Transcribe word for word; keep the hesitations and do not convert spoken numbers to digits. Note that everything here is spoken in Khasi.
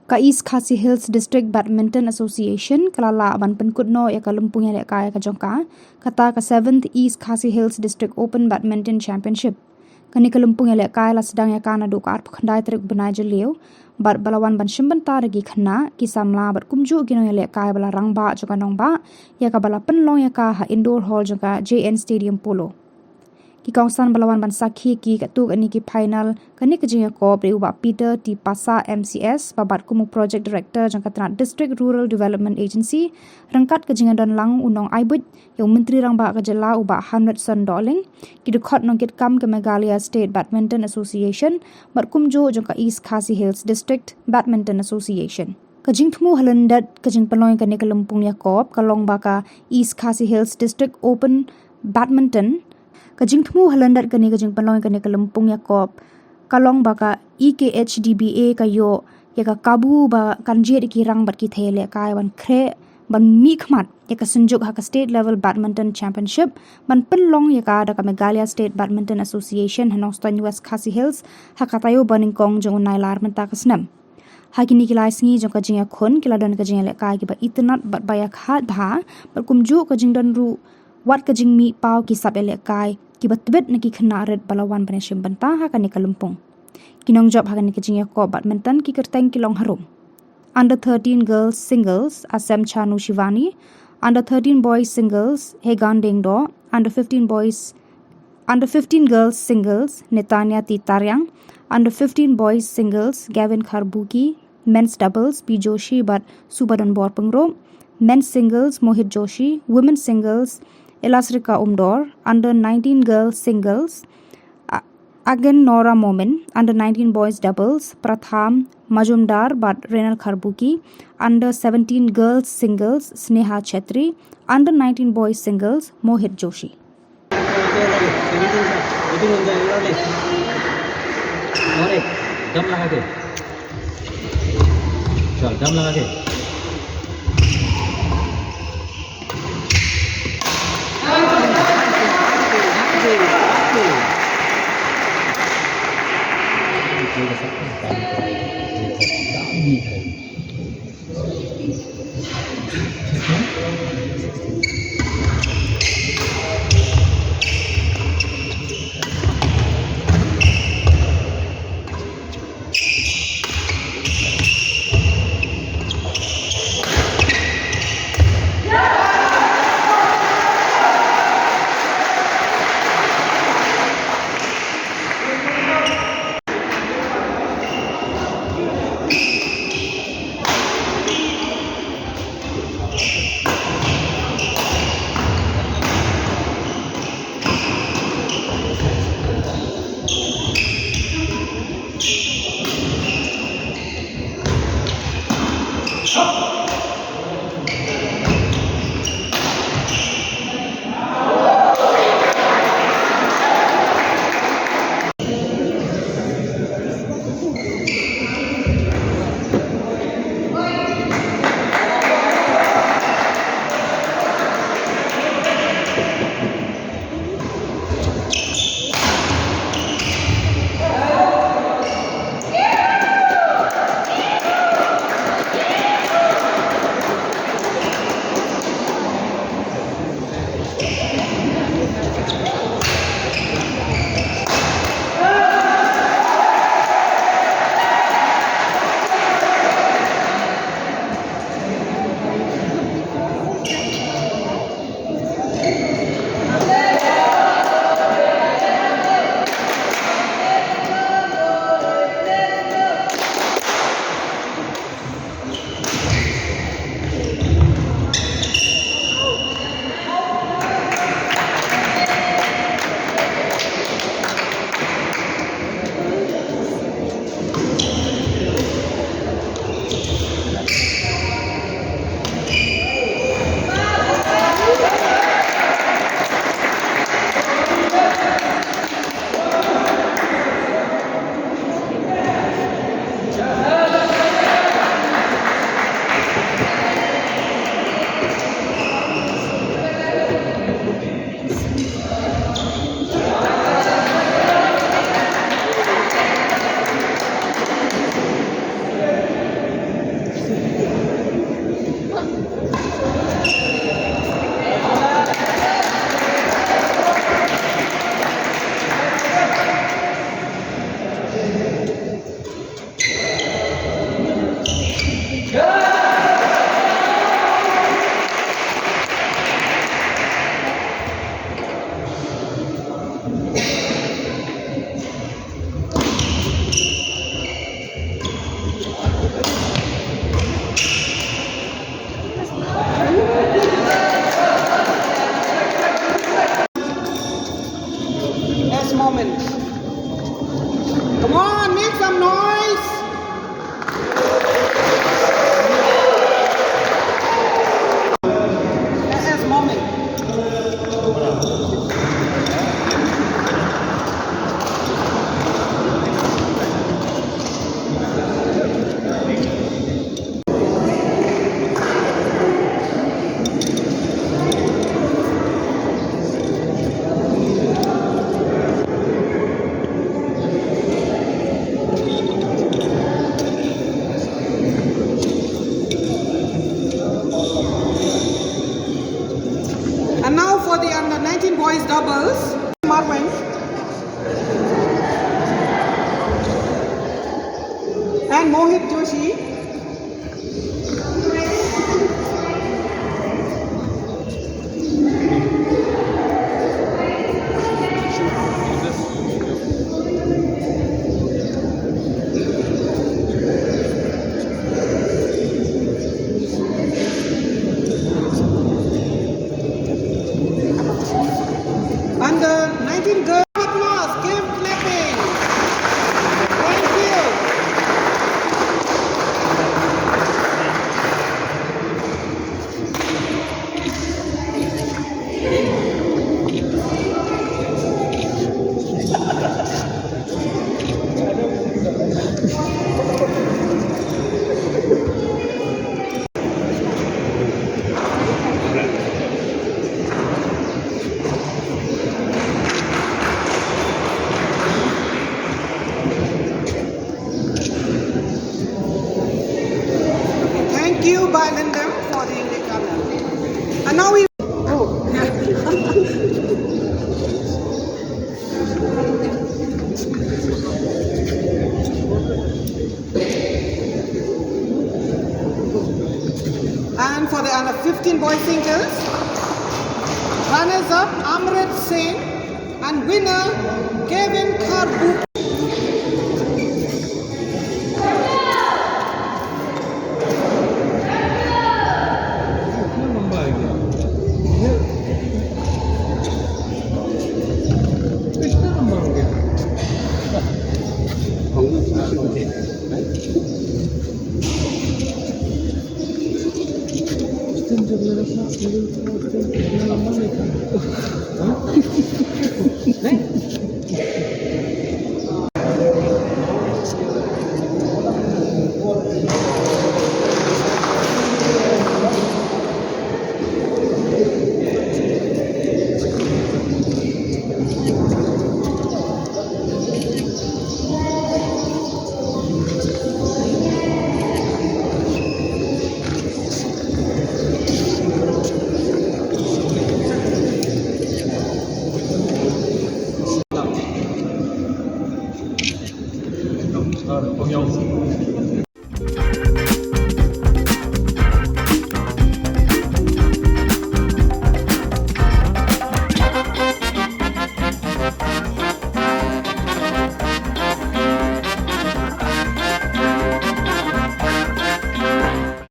Ka East Khasi Hills District Badminton Association ka la lah ban pynkut noh ïa ka lympung ïalehkai ka jong ka, kata ka seventh East Khasi Hills District Open Badminton Championship. Kane ka lympung ïalehkai la sdang ïa ka naduh ka arphew khyndai tarik u bnai Jylliew, bad ba la wan ban shim bynta da ki khynnah, ki samla bad kumjuh ki nongïalehkai ba la rangbah jong ka nongbah ïa kaba la pynlong ïa ka ha indoor hall jong ka J N Stadium Polo. Ki kongsan ba la wan ban sakhi ïa ki katto katne ki final kane ka jingïakop dei u Bah Peter T Passah M C S, ba bat kum u Project Director jong ka tnat District Rural Development Agency, ryngkat ka jingïadon lang u nongai buit ïa u Myntri Rangbah ka jylla u Bah Hamletson Dohling, ki dkhot nongkitkam ka Meghalaya State Badminton Association, bad kumjuh jong ka East Khasi Hills District Badminton Association. Ka jingthmu ha lyndet ka jingpynlong ïa kane ka lympung ïakop ka long ba ka East Khasi Hills District Open Badminton. Ka jingthmu ha lyndet kane ka jingpynlong ïa kane ka lympung ïakop ka long ba ka E K H D B A ka ïoh ïa ka kabu ba kan jied ïa ki rangbah ki thei ïalehkai ban khreh ban mihkhmat ïa ka synjuk ha ka State Level Badminton Championship, ban pynlong ïa ka da ka Meghalaya State Badminton Association ha Nongstoiñ, West Khasi Hills, ha ka taïew banyngkong jong u Nailar mynta ka snem. Ha kine ki lai sngi jong ka jingïakhun ki la don ka jingïalehkai kiba itynnad bad ba ïakhaid bha, bad kumjuh ka jingdon ruh wat ka jingmih paw ki sap ïalehkai kiba tbit na ki khynnah rit ba la wan ban ïashim bynta ha kane ka lympung. Ki nongjop ha kane ka jingïakop badminton ki kyrteng ki long harum: Under thirteen girls singles, Asem Chanu Shivani; Under thirteen boys singles, Hegan Dengdo; Under fifteen boys Under fifteen girls singles, Netanya T Tariang; Under fifteen boys singles, Gavin Kharbuki; Men's doubles, P Joshi bad Subadon Borpyngrope; Men's singles, Mohit Joshi; Women's singles, Elasrika Umdor; Under nineteen girls singles, A-, Agen Nora Momin; Under nineteen boys doubles, Pratham Majumdar bad Renal Kharbuki; Under seventeen girls singles, Sneha Chetri; Under nineteen boys singles, Mohit Joshi. और एक दम लगा के, चल, दम लगा के। Under nineteen girls, applause, give clapping. Thank you. Thank you, Bailandam, for the indicator. And now we. Oh. And for the under fifteen boys singles, runners up Amrit Singh and winner Kevin Kharbu.